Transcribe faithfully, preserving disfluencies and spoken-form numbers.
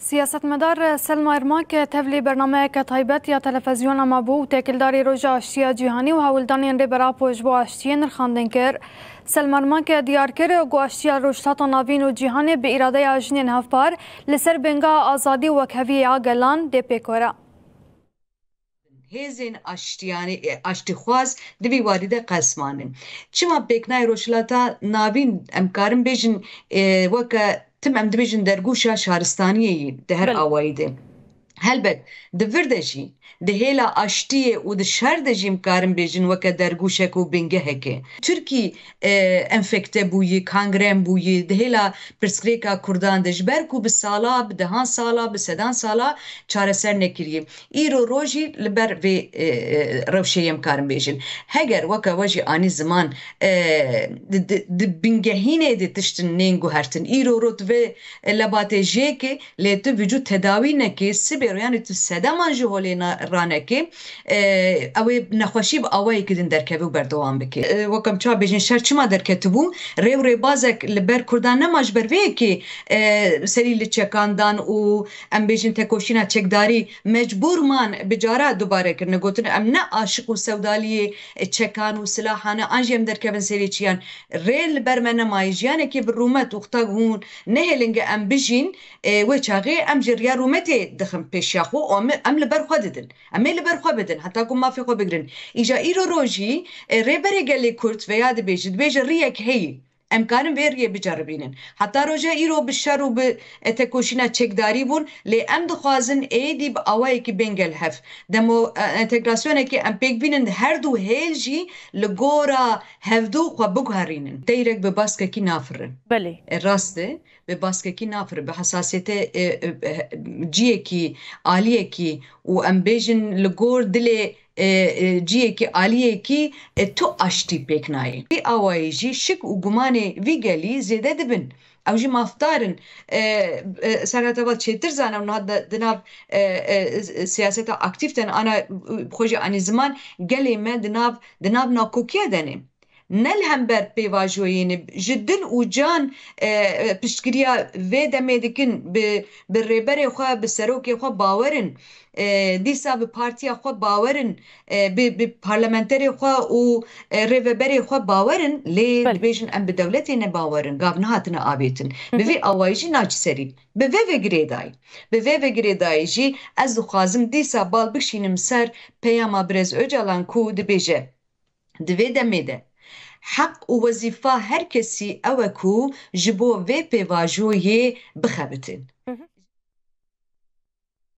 Siyasetmedar Selma Irmak tevlî bernameyeke taybet ya televizyona me bû û têkildarî Roja Aştiya Cîhanî û hewldanên Rêber Apo ji bo aştiyê nirxandin kir. Selma Irmak diyar kir ku aştiya Rojhilata Navîn û cîhanê bi îradeya jinên hevpar li ser bingeha azadî û wekheviyê ya gelan dê pêk were. Hêzên aştiyanî, e, aştîxwaz di vî warî de qesman in. Çima pêknayê Rojhilata Navîn, em karin bêjin, e, weke tim em dibêjin dergûşa şaristaniyê yî di her Belê. awayî de. Helbet, di vir de jî, di hêla aştiyê û di şer de jî em karin bêjin weke dergûşek û bingehekê. Tirkî, e, enfekte bûyî, kangren bûyî, di hêla pirsgirêka Kurdan de, ji ber ku bi sala, bi dehan sala, bi sedan sala çareser nekiriye. Îro rojî li ber vê, e, e, rewşê yê em karin bêjin. Heger weke we jî anî ziman, e, di, di, di bingehînê de tiştin nên guhertin. Îro rot vê lebatê jêkê, lê tu vücut tedawî nekê, sibê ro, yanî tu sedeman ji holê na-, ranekê, e, ew ê nexweşî bi awayekî din derkeve û berdewam bike. E, weke em çawa bêjin, şer çima derketibû? Rê û rêbazek li ber Kurdan nema, ji ber vê yekê, e, serî li çekan dan û em bêjin tekoşîna çekdarî mecbûr man bi cara dubare kirine. Gotin, em ne aşiq û sewdaliyê, e, çekan û silahan e, an jî em derkevin serê çiyan. Rê li ber me nemaye, jiyanekê bi rûmet û xta hûn nehêlin ge em bijîn, e, wê çaxê em ji riya rûmetê dixin pêşiya xwe û em, em li ber xwe didin. Em ê li ber xwe bidin, heta ku mafê xwe bigrin. Îja îro rojî, e, rêberê gelê Kurd veya dibêje, dibêje riyek heyî. Em karin vê riyê biceribînin. Heta roja îro bi şer û bi, e, tekoşîna çekdarî bûn, lê em dixwazin êdî bi awayekî bên gel hev. Demo, e, entegrasyonekê em pêk bînin, her du hêl jî li gora hevdu xwe biguherînin. Teyrek bi baskekî nafirin. Belê. E, rast e, bi baskekî nafirin, bi hesasiyetê, e, e, e, ciyekî, aliyekî û em bêjin li gor dilê, e, e, ciyekî, aliyekî, e, tu aştî pêk nayê. Vî awayî jî şik û gumanê vî gelî zêde dibin. Ew jî mafdar in. E, e, Serhat Heval çêtir zane û niha de, di nav, e, e, siyaseta aktîf de ne, ana, e, xwe jî anî ziman, gelê me di nav, di nav nakokiya de ne. Ne li hember pêvajoyê ne, ji dil û can, e, e, piştgiriya vê demê dikin, bi, bi rêberê xwe, bi serokê xwe bawer in. E, dîsa bi partiya xwe bawer in, e, bi, bi parlamenterê xwe û, e, rêveberê xwe bawer in, lê Belê. dibêjin em bi dewletê ne bawer in, gav nehatine avêtin. Bi Hı hı. vê awayî jî naçî serî. Bi vê ve girêdayî. Bi vê ve girêdayî jî ez dixwazim dîsa bal bikişînim ser peyama birêz Ocalan ku dibêje, di vê demê de heq û wezîfa her kesî ew e ku ji bo vê pêvajoyê bixebitin. Hı hı.